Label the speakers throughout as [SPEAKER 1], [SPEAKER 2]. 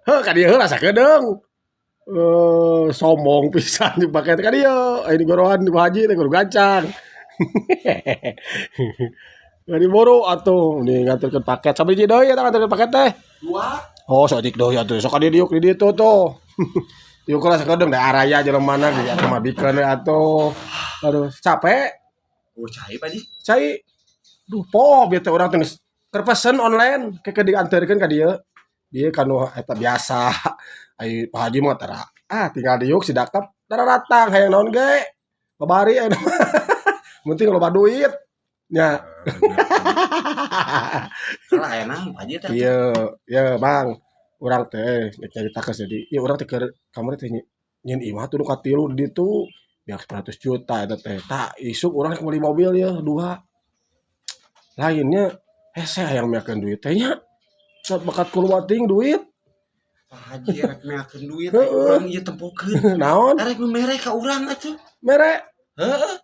[SPEAKER 1] Heuh, ka dieu heula sakedeung. Eh, sombong pisan dipake teh ka dieu. Aya di gorohan ku haji teh kudu gancang. Jadi buru atuh nih nganterkeun paket. Sabiji deui eta nganterkeun paket teh?
[SPEAKER 2] Dua.
[SPEAKER 1] Oh, saeutik deui atuh. Sok ka dieu diuk di ditu tuh. Diuk lah sakedeung da araya jelema mana ge atuh mah bikeun we atuh. Aduh, capek.
[SPEAKER 2] Oh, cai, Pak Ji.
[SPEAKER 1] Cai. Duh, poh bieu teh urang teh geus keur pesen online ke dianterkeun ka dieu. Dieu kan nu eta biasa. Ai Pak Haji mah tara. Ah, tinggal diuk si dakep datang hayang naon ge. Babari ayeuna mah. Penting loba duit. Nya.
[SPEAKER 2] Salah aya naon, Pak Haji teh?
[SPEAKER 1] Iya, ya Bang. Urang teh rek nyaritakeun jadi, ieu urang teh keur kamari teh nyieun imah tuh nu katilu di ditu. Beak 100 juta eta teh. Tah, isuk urang rek meuli mobil ya dua. Lainnya hese hayang meakeun duit teh nya. Bakat kumaha teuing duit.
[SPEAKER 2] Pak Haji rek meakeun duit,
[SPEAKER 1] Heeh.
[SPEAKER 2] urang ieu tempokeun.
[SPEAKER 1] Naon?
[SPEAKER 2] Arek mere ka urang atuh.
[SPEAKER 1] Mere.
[SPEAKER 2] Heeh.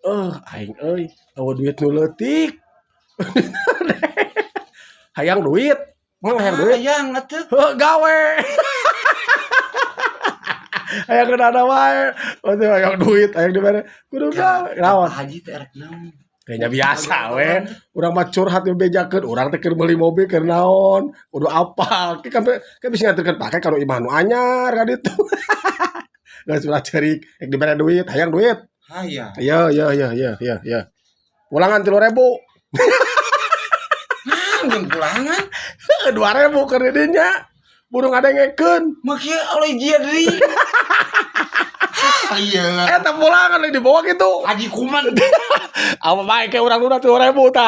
[SPEAKER 1] Eh, aing euy, euweuh duit nu leutik. Hayang duit. Mang hayang duit.
[SPEAKER 2] Hayang atuh.
[SPEAKER 1] Heuh, gawe. Hayang kedana wae. Oh, hayang duit, hayang dibere. Kudu gawe. Naon?
[SPEAKER 2] Pak Haji teh rek naon?
[SPEAKER 1] Kayaknya biasa we. Urang mah curhat bejakeun, urang teh keur meuli mobil keur naon, kudu apal. Ke kan kan bisa nganterkeun paket ka nu imah nu anyar ka ditu. Geus ulah ceurik, rek dibere duit, hayang duit.
[SPEAKER 2] Hayang.
[SPEAKER 1] Iya, iya, iya, iya, iya, iya. Pulangan 3.000.
[SPEAKER 2] Nah, jeung pulangan.
[SPEAKER 1] 2.000 keur di dinya. Buru ngadengekeun.
[SPEAKER 2] Mah kieu oleh jia deui. Iya.
[SPEAKER 1] Eta pulangan dibawa gitu.
[SPEAKER 2] Haji kuman.
[SPEAKER 1] Apa bae ke urang udah 3.000 tah.